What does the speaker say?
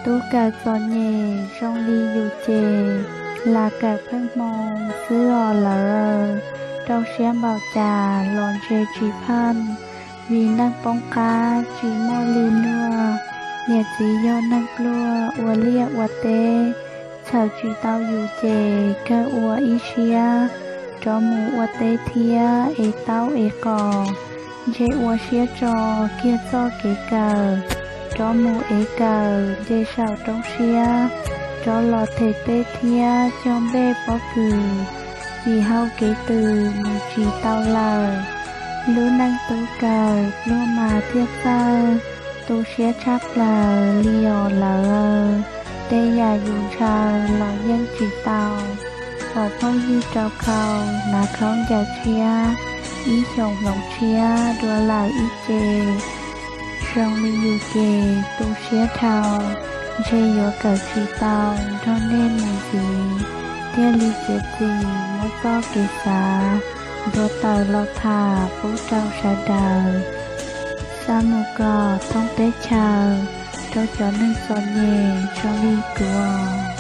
Tub kawm txom nyem zoo li yus ces, lam kawm pheej hmoo xwb os lawv. Rau siab npaum cas los ntshe tsis phaj, vim neej poob qab tsis muaj li luag. Niam txiv yog neeg pluag ua liaj ua teb, txhawm tsis tau yus ces kawg ua ib siab rov mus ua teb thiab es taub es qos, ntshe ua siab tso kiag txoj kev kawm, rov mus ev kawm nce saum roob siab, rov los them teb thiab cog npej pob kws, vim hau kev tws mus tsis tau lawm. Lub neej tub kawm pluag mas thiaj txawj, tu siab tshaj plaws li os lawv. Tej yam yus ntshaw los yeej tsis tau, pom phooj ywg rau khau, hnav khaub ncaws tshiab, ib xyoos hloov tshiab dua lawm ib ce. Zoo li yus ces tu siab dhau, ntshe yuav kawm tsis tau nrog nej mus ntxiv, thiaj li txiav txim muab txoj kev xav ntuag tawm los tham pub rau sawv daws, xa mus kom thoob teb chaws rau cov neeg txom nyem zoo li kuv os.